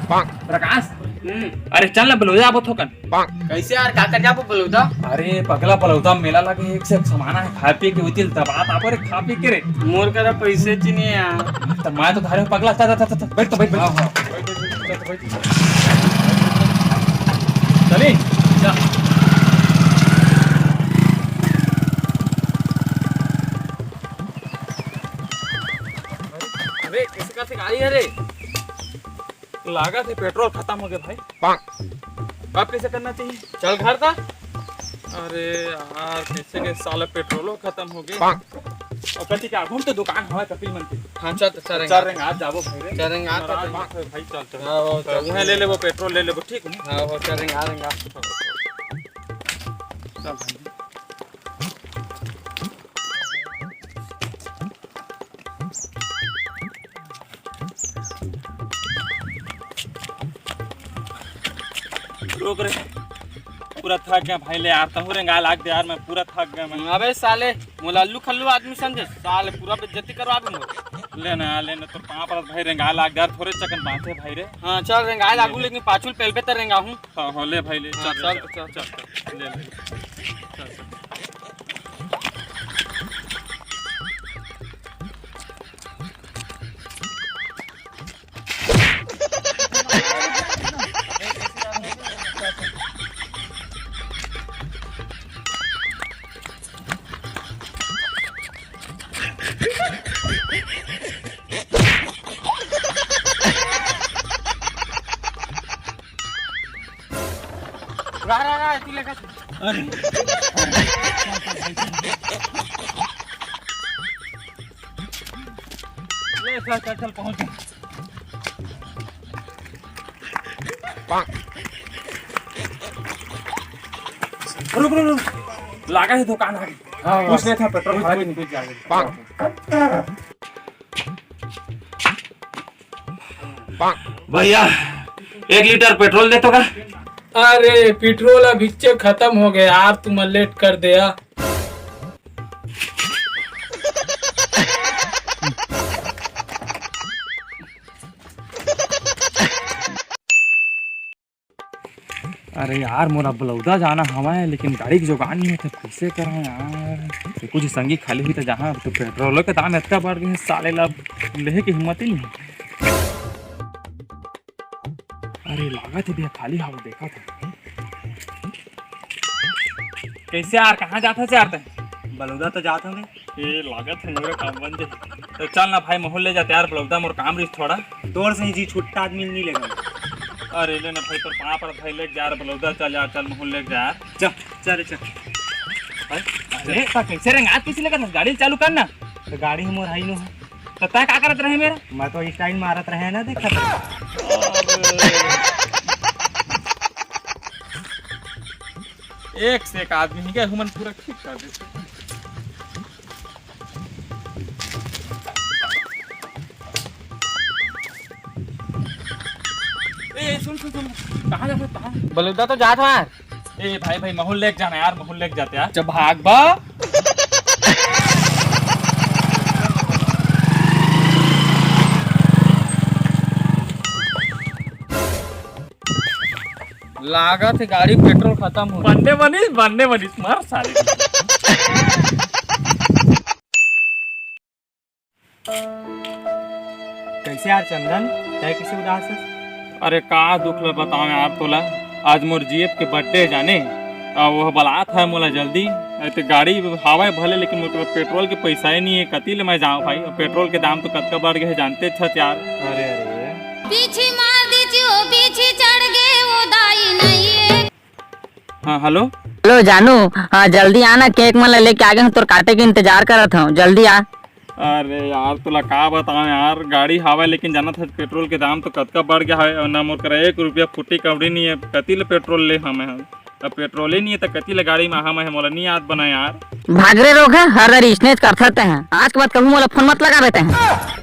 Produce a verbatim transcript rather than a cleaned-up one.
प्रकाश, हम्म। अरे चल ना, बलौदा आबो थोकन। कैसे यार, का कर जाबो बलौदा? अरे पगला, बलौदा मेला लगे, एक से एक सामान हे, खाए पिए के उतिल दबात आबो रे, खा पी के रे। मोर करा पैसे च नइ हे यार। त मैं तो धारे हूँ पगला, चल, चल, चल, चल, बैठ तो, बैठ, बैठ। हाँ, हाँ। चली, चल। अरे, कैसे करथे गाड़ी हे रे? लागत हे पेट्रोल खतम होगे भाई। अब कैसे करना चाहिए? चल घर ता। अरे यार, कैसे के साला पेट्रोलो खतम होगे। अउ कति के आगू म तो दुकान हवय कपिल मन के। हाँ, चल, चल, रेंगा। चल, रेंगा, आज जाबो भाई रे। चल, रेंगा, नाराज चल, मत हो भाई, चल, चल। हाँ, वो चल, उहें ले लेबो पेट्रोल, ले लेबो, ठीक है? हाँ, वो चल, रेंगा, रेंगा। चल भाई। रोक रे, पूरा थक गया भाई, ले यार, तहूँ रेंगा लाग दे यार, मैं पूरा थक गया मैं। अबे साले, मोला अल्लू खल्लू आदमी समझे? साले पूरा बेइज्जती करवा दूँ मोर। ले ना, ले ना, तोर पाँव परत भाई, रेंगा लाग दे यार, थोरे चकन बाँचे भाई रे। हाँ, चल रेंगा लागू, लेकिन पाछू ल पेलबे त रेंगा हूँ। हाँ, हाँ, ले भाई, ले, हाँ, चल, चल, चल, चल, चल, चल। ले, ले। चल, चल। रा, रा, रा, तू लेकर। अरे। ले, चल, चल, चल, पहुंच गए। रुक, रुक, रुक। लागा है दुकान आगे। हाँ, पूछ ले था पेट्रोल भरा कि नहीं, कुछ जाके। भैया, एक लीटर पेट्रोल दे तो का? अरे, पेट्रोल अभी खत्म हो गया यार, तुम लेट कर दे यार। अरे यार, मोला बलौदा जाना हवय, लेकिन गाड़ी के जुगाड़ नहीं होथे, कैसे करंव यार? एको झी संगी खाली हुई त जहाँ तो पेट्रोल के दाम इतना बढ़ गए, साले ला लेहे के हिम्मत ही नहीं। अरे लागत हे भैया, खाली हवा देखत हे। कैसे यार, कहाँ जात हस यार तैं? बलौदा तो जात हंव बे। ए, लागत हे मोरे काम बन जाही। तो चल ना भाई, महूँ ल ले जा त यार, बलौदा मोर काम रहिस थोड़ा। तोर सही जी छुट्टा आदमी नहीं लेगा। अरे ले ना भाई, तोर पाँव परत भाई, ले जा यार बलौदा, चल यार, चल महूँ ल ले जा यार। चल, चल रे, चल। भाई, अरे, ता कैसे रेंगात कैसे लेगा? गाड़ी चालू कर ना। तो गाड़ी ही मोर हाई नो है। तो तैं का करत रहे मेरा? मैं तो स्टाइल मारत रहे ना, देख। एक से एक आदमी ही गए, हुमन पूरा ठीक कर देते। ए, सुन, सुन, सुन, कहाँ जात हस, कहाँ? बलौदा तो जात हंव यार। ए भाई, भाई, महूँ ल लेके जाना यार, महूँ ल लेके जाते यार। जब भाग बा। लागत हे गाड़ी पेट्रोल खत्म हो। बनने बनिस, बनने बनिस, मार साले। कैसे यार चंदन, तैं कैसे उदास हस? अरे का दुख ल बतावं यार तोला, आज मोर जीएफ के बर्थडे हे जाने, अउ वो बलात हे मोला जल्दी। अरे ते गाड़ी हावय भले, लेकिन मोर करा पेट्रोल के पैसा ही नहीं है, कति ले मैं जावं भाई? अउ पेट्रोल के दाम तो कतका बढ़ गए हे जानते छस यार। अरे अरे। पीछे मार दीजिए, वो पीछे चढ़ गए, वो दाई नहीं है। हाँ, हेलो। हेलो जानू, हाँ जल्दी आना, केक मन ला लेके आगे हंव, तोर काटे के इंतजार करत हंव, जल्दी आ। अरे यार, तोला का बतावं यार, गाड़ी हावय लेकिन जानत हस पेट्रोल के दाम तो कतका बढ़ गया हवय, अउ ना मोर करा एक रुपया फुटी कौड़ी नहीं है, कति ले पेट्रोल ले हमें हम, अब पेट्रोल ही नहीं है तो कति ले गाड़ी में हम है, मोला नहीं याद बना यार। भाग रे रोगहा, हर दारी इसनेच करथस तैं ह, आज के बाद कभू मोला फोन मत लगाबे तैं ह।